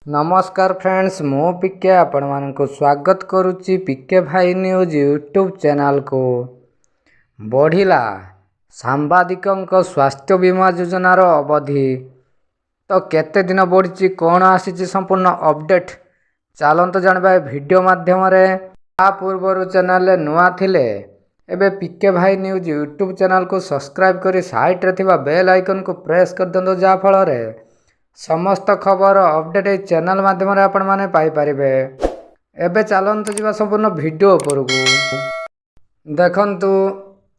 ନମସ୍କାର ଫ୍ରେଣ୍ଡସ୍, ମୁଁ ପିକେ ଆପଣମାନଙ୍କୁ ସ୍ୱାଗତ କରୁଛି ପିକେ ଭାଇ ନ୍ୟୁଜ୍ ୟୁଟ୍ୟୁବ୍ ଚ୍ୟାନେଲକୁ। ବଢ଼ିଲା ସାମ୍ବାଦିକଙ୍କ ସ୍ୱାସ୍ଥ୍ୟ ବୀମା ଯୋଜନାର ଅବଧି। ତ କେତେ ଦିନ ବଢ଼ିଛି, କ'ଣ ଆସିଛି ସମ୍ପୂର୍ଣ୍ଣ ଅପଡ଼େଟ୍, ଚାଲନ୍ତୁ ଜାଣିବା ଏ ଭିଡ଼ିଓ ମାଧ୍ୟମରେ। ତା ପୂର୍ବରୁ ଚ୍ୟାନେଲରେ ନୂଆ ଥିଲେ ଏବେ ପିକେ ଭାଇ ନ୍ୟୁଜ୍ ୟୁଟ୍ୟୁବ୍ ଚ୍ୟାନେଲକୁ ସବସ୍କ୍ରାଇବ୍ କରି ସାଇଡ଼୍ରେ ଥିବା ବେଲ୍ ଆଇକନ୍କୁ ପ୍ରେସ୍ କରିଦିଅନ୍ତୁ, ଯାହାଫଳରେ ସମସ୍ତ ଖବର ଅପଡ଼େଟ୍ ଏହି ଚ୍ୟାନେଲ ମାଧ୍ୟମରେ ଆପଣମାନେ ପାଇପାରିବେ। ଏବେ ଚାଲନ୍ତୁ ଯିବା ସମ୍ପୂର୍ଣ୍ଣ ଭିଡ଼ିଓ ଉପରକୁ। ଦେଖନ୍ତୁ,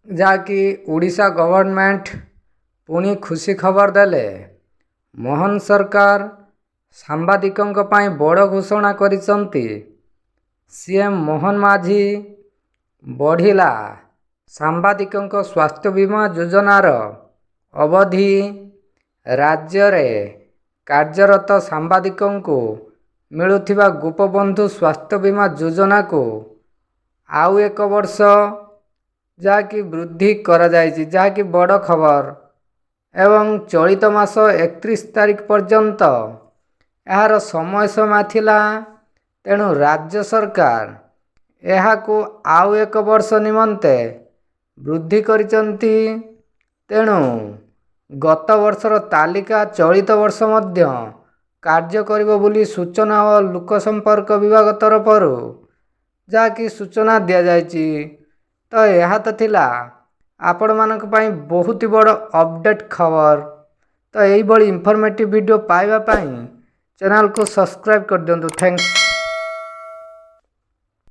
ଯାହାକି ଓଡ଼ିଶା ଗଭର୍ଣ୍ଣମେଣ୍ଟ ପୁଣି ଖୁସି ଖବର ଦେଲେ। ମୋହନ ସରକାର ସାମ୍ବାଦିକଙ୍କ ପାଇଁ ବଡ଼ ଘୋଷଣା କରିଛନ୍ତି ସିଏମ୍ ମୋହନ ମାଝୀ। ବଢ଼ିଲା ସାମ୍ବାଦିକଙ୍କ ସ୍ୱାସ୍ଥ୍ୟ ବୀମା ଯୋଜନାର ଅବଧି। ରାଜ୍ୟରେ କାର୍ଯ୍ୟରତ ସାମ୍ବାଦିକଙ୍କୁ ମିଳୁଥିବା ଗୋପବନ୍ଧୁ ସ୍ୱାସ୍ଥ୍ୟ ବୀମା ଯୋଜନାକୁ ଆଉ ଏକ ବର୍ଷ ଯାହାକି ବୃଦ୍ଧି କରାଯାଇଛି, ଯାହାକି ବଡ଼ ଖବର। ଏବଂ ଚଳିତ ମାସ 31 ତାରିଖ ପର୍ଯ୍ୟନ୍ତ ଏହାର ସମୟ ସୀମା ଥିଲା। ତେଣୁ ରାଜ୍ୟ ସରକାର ଏହାକୁ ଆଉ ଏକ ବର୍ଷ ନିମନ୍ତେ ବୃଦ୍ଧି କରିଛନ୍ତି। ତେଣୁ ଗତ ବର୍ଷର ତାଲିକା ଚଳିତ ବର୍ଷ ମଧ୍ୟ କାର୍ଯ୍ୟ କରିବ ବୋଲି ସୂଚନା ଓ ଲୋକସମ୍ପର୍କ ବିଭାଗ ତରଫରୁ ଯାହାକି ସୂଚନା ଦିଆଯାଇଛି। ତ ଏହା ତ ଥିଲା ଆପଣମାନଙ୍କ ପାଇଁ ବହୁତ ବଡ଼ ଅପଡ଼େଟ୍ ଖବର। ତ ଏଇଭଳି ଇନଫର୍ମେଟିଭ୍ ଭିଡ଼ିଓ ପାଇବା ପାଇଁ ଚ୍ୟାନେଲକୁ ସବସ୍କ୍ରାଇବ୍ କରିଦିଅନ୍ତୁ। Thanks.